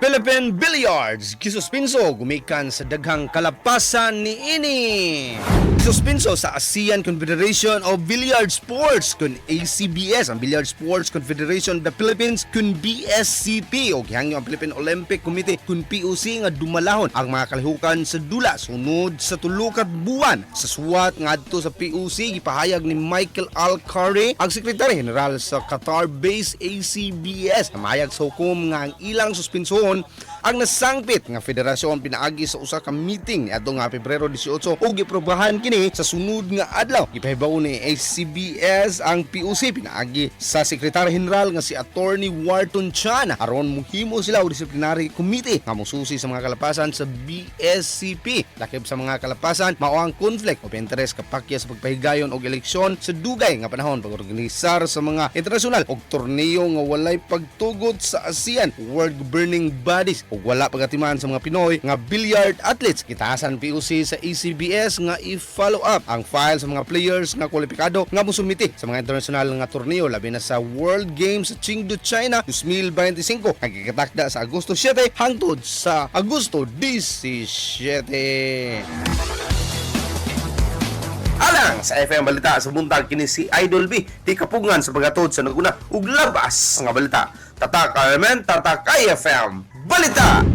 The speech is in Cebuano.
Philippine Billiards gisuspinso gumikan sa daghang kalapasan niini. Suspenso sa ASEAN Confederation of Billiard Sports kun ACBS, ang Billiard Sports Confederation of the Philippines kun BSCP o gihangyo ang Philippine Olympic Committee kun POC nga dumalahon ang mga kalihukan sa dula sunod sa 3 ka buwan. Sa suwat ngadto sa POC, gipahayag ni Michael Alcari, ang Secretary General sa Qatar-based ACBS, na mahayag sa hukom nga ang ilang suspensohon ang nasangpit nga federasyon pinaagi sa usa ka meeting niadto nga Pebrero 18 ug giprobahan kini sa sunod nga adlaw. Gipahibaw ni ACBS ang POC pinaagi sa Secretary General nga si Attorney Wharton Chan aron muhimo sila og disciplinary committee nga mususi sa mga kalapasan sa BSCP. Lakip sa mga kalapasan mao ang conflict of interest kapakya sa pagpahigayon og eleksyon sa dugay nga panahon, pag-organisar sa mga internasyonal og torneo nga walay pagtugot sa ASEAN World Governing Bodies ug wala pagatiman sa mga Pinoy nga billiard athletes. Gitahasan POC sa ACBS nga i-follow up ang file sa mga players nga kwalipikado nga mosumite sa mga internasyonal nga torneo, labi na sa World Games sa Chengdu, China 2025 ang gikatakda sa Agosto 7 hangtod sa Agosto 17. Alang sa FM Balita sa Buntag, kini si Idol B, ti kapugngan sa paghatod sa naguna ug labas nga balita. Tatak RMN, Tatak IFM Balita.